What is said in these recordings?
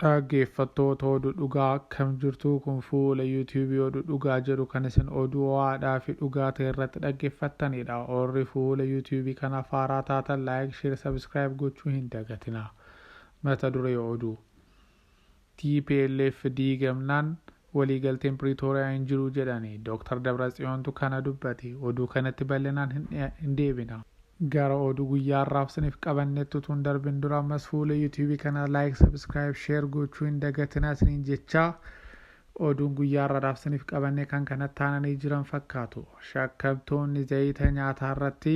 Dhaggeeffattoota Oduu Dhugaa, akkam jirtu? Kun fuula YouTubeii Oduu Dhugaa jedhu kan isin oduu ho'aadhaa fi dhugaa ta'e irratti dhaggeeffattanidha. Warri fuula YouTubeii kanaaf haaraa taatan like, share, subscribe gochuu hin dagatina. Mata duree oduu: TPLF diigamnaan waliigalteen Piriitooriyaa hin jiru jedhani. Dr. Dabratsiyoontu kana dubbate. Oduu kanatti bal'inaan hin deebina. Gara oduu guyyaa har'aaf isiniif qabannetti utuu hin darbin dura, ammas fuula YouTubeii kana like, subscribe, share gochuu hin dagatinaa isiniin jechaa, oduun guyyaa har'aadhaaf isiniif qabanne kan kanatti aananii jiran fakkaatu. Shakkamtoonni zayita nyaataa irratti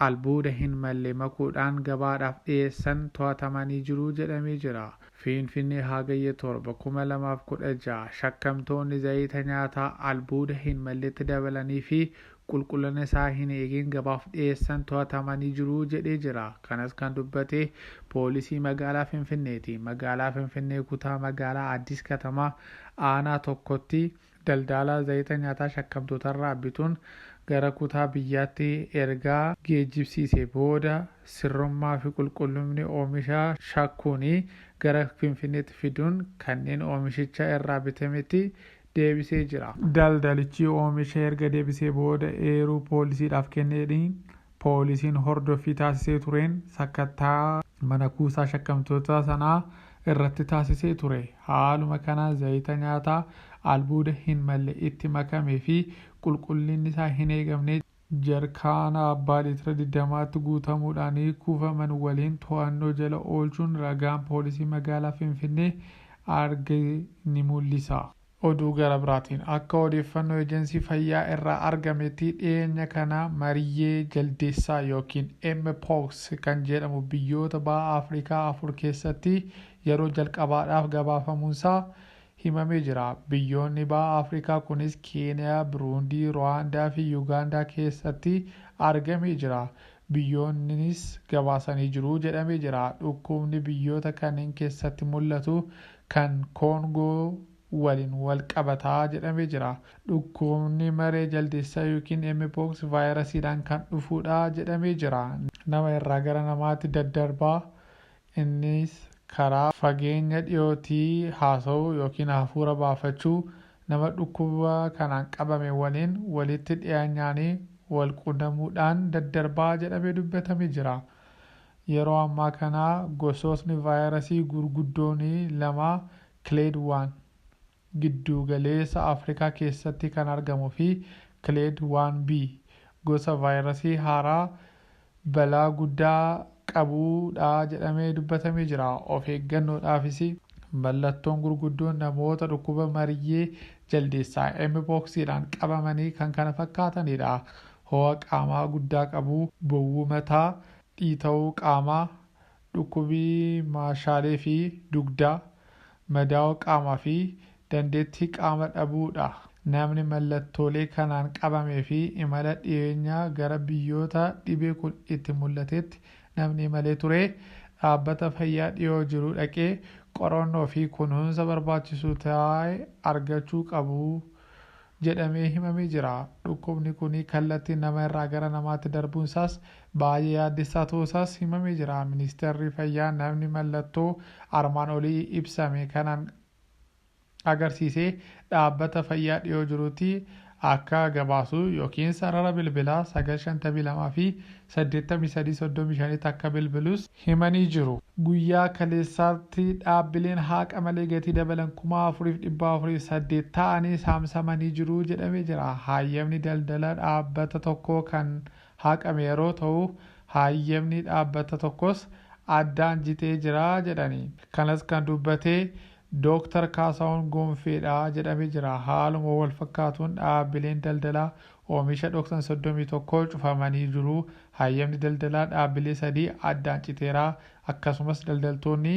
albuuda hin malle makuudhaan gabaadhaaf dhiyeessan to'atamanii jiru jedhamee jira. Finfinnee, Hagayya 7, 2016, shakkamtoonni zayita nyaataa albuuda hin malletti dabalanii fi qulqullina isaa hin eegin gabaaf dhiyeessan to'atamanii jiru jedhee jira. Kanas kan dubbate poolisii magaalaa Finfinneeti. Magaalaa Finfinnee, kutaa magaalaa Addis Katamaa, aanaa tokkotti daldalaa zayita nyaataa shakkamtootarraa bituun gara kutaa biyyaatti ergaa geejjibsiise booda, sirrummaa fi qulqullinni oomisha shakkuun gara Finfinneetti fiduun kanneen oomishicha irraa bitametti deebisee jira. Daldalichi oomisha erga deebisee booda eeruu poolisiidhaaf kenneen, poolisiin hordoffii taasisee tureen sakattaa mana kuusaa shakkamtoota sanaa irratti taasisee ture. Haaluma kanaan zayita nyaataa albuuda hin malle itti makamee fi qulqullinni isaa hin eegamne jarkaana abbaa liitira 20tti guutamuudhaan kuufaman waliin to'annoo jala oolchuun ragaan poolisii magaalaa Finfinnee arge ni mul'isa. Oduu gara biraatiin, akka odeeffannoo eejensii fayyaa irraa argametti, dhiyeenya kana mariyyee jaldeessaa yookiin Mpox kan jedhamu biyyoota baha Afrikaa afur keessatti yeroo jalqabaadhaaf gabaafamuunsaa himamee jira. Biyyoonni baha Afrikaa kunis Keeniyaa, Buruundii, Ruwaandaa fi Yuugaandaa keessatti argamee jira. Biyyoonnis gabaasanii jiru jedhamee jira. Dhukkubni biyyoota kanneen keessatti mul'atu kan Koongoo waliin wal qabataa jedhamee jira. Dhukkubni maree jaldeessaa yookiin Mpox vaayirasiidhaan kan dhufuudha jedhamee jira. Nama irraa gara namaatti daddarbaa. Innis karaa fageenya dhiyootii haasa'uu yookiin hafuura baafachuu, nama dhukkuba kanaan qabame waliin walitti dhiyeenyaan wal quunnamuudhaan daddarbaa jedhamee dubbatamee jira. Yeroo ammaa kana gosootni vaayirasii gurguddoon lama, Clade 1 giddu galeessa Afrikaa keessatti kan argamuu fi Clade 1b gosa vaayirasii haaraa balaa guddaa qabudha jedhamee dubbatamee jira. Of eeggannoodhaafis mallattoon gurguddoon namoota dhukkuba mariyyee jaldeessaa Mpoxiidhaan qabamanii kan kana fakkaatanidha. Ho'a qaamaa guddaa qabu, bowwuu mataa, dhiita'uu qaamaa, dhukkubii maashaalee fi dugdaa, madaa'uu qaamaa fi dandeettii qaama dhabuudha. Namni mallattoolee kanaan qabamee fi imala dhiyeenyaa gara biyyoota dhibee kun itti mul'atetti namni imalee ture, dhaabbata fayyaa dhiyoo jiru dhaqee qorannoo fi kunuunsa barbaachisu ta'e argachuu qabu jedhamee himamee jira. Dhukkubni kun kallattii nama irraa gara namaatti darbuun isaas baay'ee yaaddessaa ta'uu isaas himamee jira. Ministeerri fayyaa namni mallattoo armaan olii ibsame kanaan agarsiisee dhaabbata fayyaa dhiyoo jirutti akka gabaasu yookiin sarara bilbilaa 952 fi 8335 akka bilbilus himanii jiru. Guyyaa kaleessaatti dhaabbileen haqa malee gatii dabalan 4408 ta'anii saamsamanii jiru jedhamee jira. Hayyamni daldala dhaabbata tokkoo kan haqame yeroo ta'u, hayyamni dhaabbata tokkos addaan jitee jira jedhani. Kanas kan dubbate Dooktar Kaasaawun Gonfeedha jedhamee jira. Haaluma wal fakkaatuun dhaabbileen daldalaa oomisha dhoksan 31 cufamanii jiru. Hayyamni daldalaa dhaabbilee sadii addaan citeera. Akkasumas daldaltoonni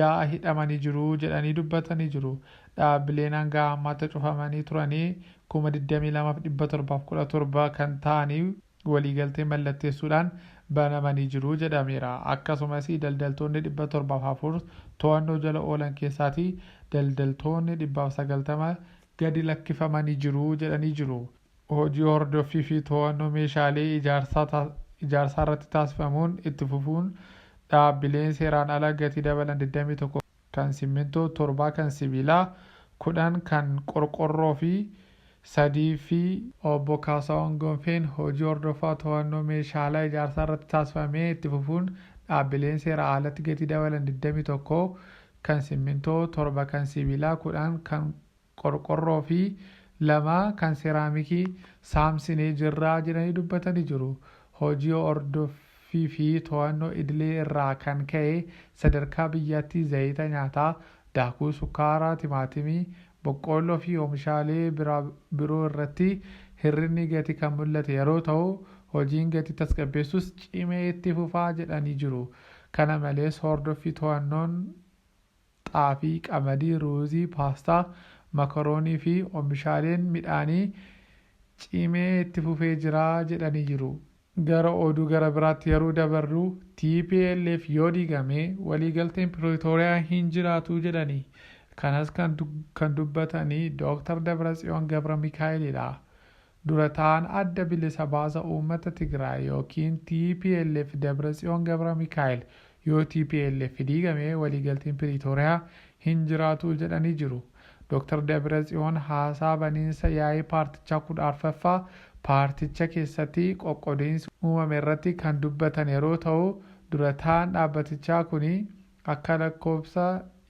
ja'a hidhamanii jiru jedhanii dubbatanii jiru. Dhaabbileen hanga ammaatti cufamanii turanii 22,717 kan ta'anii waliigaltee mallatteessuudhaan banamanii jiru jedhameera. Akkasumas daldaltoonni 704 to'annoo jala oolan keessaatii daldaltoonni 190 gadi lakkifamanii jiru jedhanii jiru. Hojii hordoffii fi to'annoo meeshaalee ijaarsaa irratti taasifamuun itti fufuun dhaabbileen seeraan ala gatii dabalan 21 kan simmintoo, 7 kan sibiilaa, 10 kan qorqorroo fi 3 fi Obbo Kaasahuun Gonfeen hojii hordofaa to'annoo meeshaalee ijaarsaa irratti taasifamee itti fufuun dhaabbileen seera alatti gatii dabalan 21 kan simmintoo, 7 kan sibiilaa, 10 kan qorqorroo fi 2 kan seeraamikii saamsinee jirra jedhanii dubbatanii jiru. Hojii hordoffii fi to'annoo idilee irraa kan ka'e sadarkaa biyyaatti zayita nyaataa, daakuu sukkaaraa, timaatimii, boqqoolloo fi oomishaalee biroo irratti hir'inni gatii kan mul'ate yeroo ta'u, hojiin gatii tasgabbeessuus cimee itti fufaa jedhanii jiru. Kana malees hordoffii to'annoon xaafii, qamadii, ruuzii, paastaa, makaroonii fi oomishaaleen midhaanii cimee itti fufee jira jedhanii jiru. Gara oduu gara biraatti yeroo dabarru, TPLF yoo diigame waliigalteen Piriitooriyaa hin jiraatu jedhanii. Kanas kan dubbatanii Dr. Dabratsiyoon Gabra Mikaa'elidha. Dura ta'an Adda Bilisa Baasa Uummata Tigraay yookiin TPLF Dabratsiyoon Gabra Mikaa'el yoo TPLF diigame waliigalteen Piriitooriyaa hin jiraatu jedhanii jiru. Dr. Dabratsiyoon haasaa baniinsa yaa'ii paartichaa 14ffaa paarticha keessatti qoqqoodiinsi uumame irratti kan dubbatan yeroo ta'u, dura ta'an dhaabbatichaa kuni akka lakkoofsa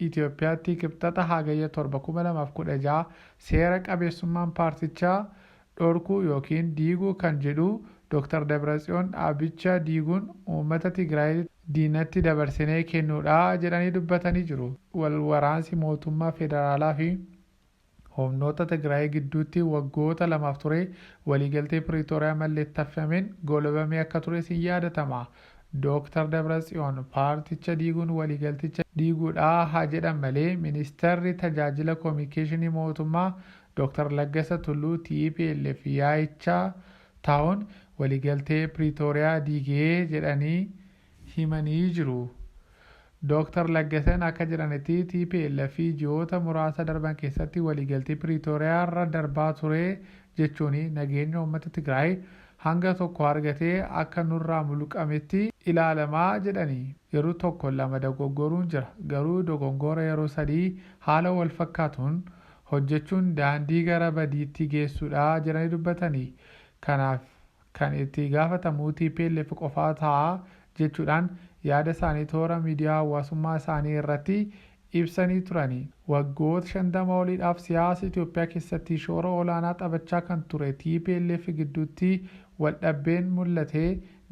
Itoophiyaatti Kibxata Hagayya 7, 2016 seera qabeessummaan paartichaa dhorkuu yookiin diiguu kan jedhu Dr. Dabratsiyoon dhaabicha diiguun uummata Tigraay diinatti dabarsinee kennuudha jedhanii dubbatanii jiru. Wal waraansi mootummaa federaalaa fi humnoota Tigraay gidduutti waggoota lamaaf ture waliigaltee Piriitooriyaa mallatteeffameen golobamee akka ture sin yaadatama. Dr. Dabratsiyoon paarticha diiguun waliigalticha diiguudha haa jedhan malee, ministeerri tajaajila koominikeeshinii mootummaa Dr. Laggasa Tulluu TPLF yaa'icha taa'uun waliigaltee Piriitooriyaa diigee jedhanii himanii jiru. Dr. Laggasan akka jedhanitti, TPLF ji'oota muraasa darban keessatti waliigaltee Piriitooriyaa irra darbaa ture jechuun nageenya uummata Tigraay hanga tokko argatee akka nurraa mulqametti ilaalamaa jedhanii. Yeroo tokko lama dogoggoruun jira, garuu dogongora yeroo sadii haala wal fakkaatuun hojjechuun daandii gara badiitti geessuudha jedhanii dubbatanii. Kanaaf kan itti gaafatamu TPLF qofaa ta'a jechuudhaan yaada isaanii toora miidiyaa hawaasummaa isaanii irratti ibsanii turani. Waggoota 50 oliidhaaf siyaasa Itoophiyaa keessatti shoora olaanaa taphachaa kan ture TPLF gidduutti waldhabbeen mul'ate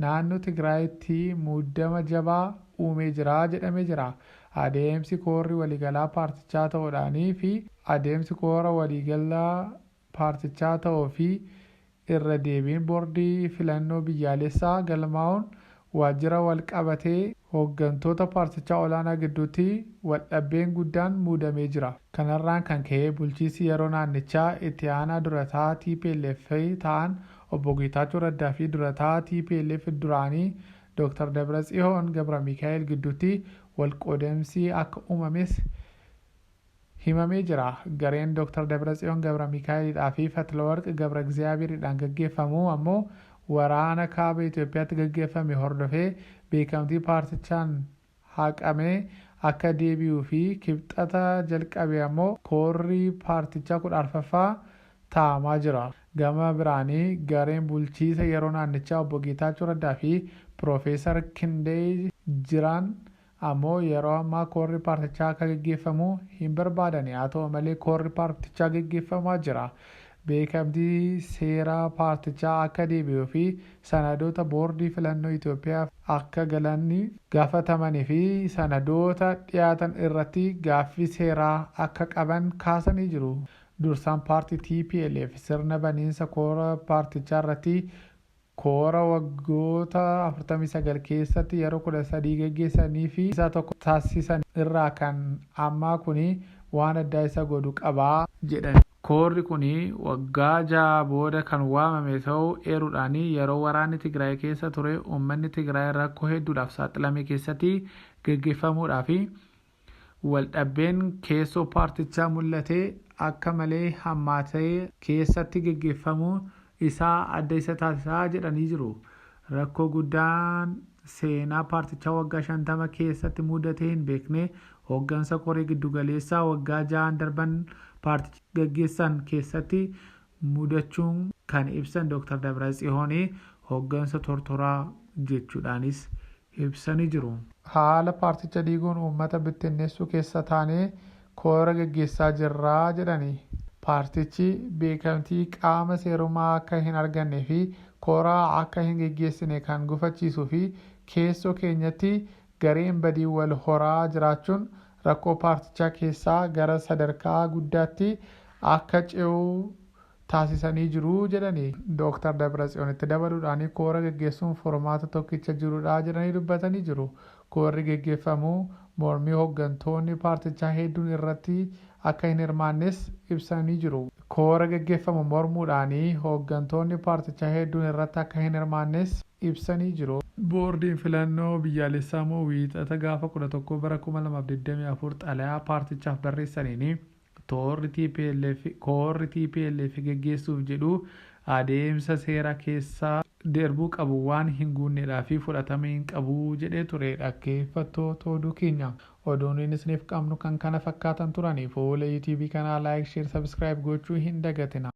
naannoo Tigraayitti muddama jabaa uumee jira jedhamee jira. Adeemsi koorri waliigalaa paartichaa ta'uudhaanii fi adeemsi koora waliigalaa paartichaa ta'uu fi irra deebiin boordii filannoo biyyaalessaa galmaa'uun waajjira wal qabatee hooggantoota paartichaa olaanaa gidduutti waldhabbeen guddaan muudamee jira. Kanarraan kan ka'e bulchiinsi yeroo naannichaa itti aanaa durataa TPLF ta'an obbo Geetaachoo Raddaa fi durataa TPLF duraanii Dr. Dabratsiyoon Gabra Mikaa'el gidduutti walqoodamsi akka uumames himamee jira. Gareen Dr. Dabratsiyoon Gabra Mikaa'elidhaa fi Fatlawarq Gabra Egziyaabiridhaan gaggeeffamu ammoo waraana kaaba Itoophiyaatti gaggeeffame hordofee beekamtii paartichaan haqamee akka deebi'uu fi Kibxata jalqabe ammoo koorri paartichaa 14ffaa taa'amaa jira. Gama biraanii gareen bulchiisa yeroo naannichaa obbo Geetaachoo Raddaa fi Piroofeesar Kindee Jiraan ammoo yeroo ammaa koorri paartichaa akka gaggeeffamu hin barbaadani. Haa ta'u malee koorri paartichaa gaggeeffamaa jira. Beekamtii seeraa paartichaa akka deebi'uu fi sanadoota boordii filannoo Itoophiyaa akka galanni gaafatamanii fi sanadoota dhiyaatan irratti gaaffii seeraa akka qaban kaasanii jiru. Dursaan paartii TPLF sirna baniinsa koora paartichaa irratti koora waggoota 49 keessatti yeroo 13 gaggeessanii fi isa tokko taasisan irraa kan ammaa kuni waan addaa isa godhu qabaa jedhan. Koorri kuni waggaa 6 booda kan waamame ta'uu eeruudhaan, yeroo waraanni Tigraay keessa ture uummanni Tigraay rakkoo hedduudhaaf saaxilame keessatti gaggeeffamuudhaa fi waldhabbeen keessoo paartichaa mul'ate akka malee hammaatee keessatti gaggeeffamuu isaa adda isa taasisaa jedhanii jiru. Rakkoo guddaan seenaa paartichaa waggaa 50 keessatti mudatee hin beekne Hooggansa koree giddugaleessaa waggaa 6 darban paartichi gaggeessan keessatti mudachuun kan ibsan Dr. Dabratsiyoon hooggansa tortoraa jechuudhaanis ibsanii jiru. Haala paarticha diiguun uummata bittinneessuu keessa taanee koora gaggeessaa jirraa jedhani. Paartichi beekamtii qaama seerummaa akka hin arganne fi kooraa akka hin geggeessine kan gufachiisuu fi keessoo keenyatti gareen badii wal horaa jiraachuun rakkoo paartichaa keessaa gara sadarkaa guddaatti akka ce'u taasisanii jiru jedhani. Dr. Dabratsiyoonitti dabaluudhaan koora geggeessuun furmaata tokkicha jirudha jedhanii dubbatanii jiru. Koorri geggeeffamu mormii hooggantoonni paartichaa hedduun irratti akka hin hirmaannes ibsanii jiru. Koora geggeeffamu mormuudhaan hooggantoonni paartichaa hedduun irratti akka hin hirmaannes ibsanii jiru. Boordiin filannoo biyyaalessaa immoo wiixata gaafa 11 bara 2024 xalayaa paartichaaf barreessaniin toorri TPLF koorri TPLF geggeessuuf jedhu adeemsa seera keessaa darbuu qabu waan hin guunneedhaa fi fudhatama hin qabu jedhee ture. Dhaggeeffattoota oduu keenya, oduun isiniif qabnu kan kana fakkaatan turanii. Fuula YouTube kanaa like, share, subscribe gochuu hin dagatina.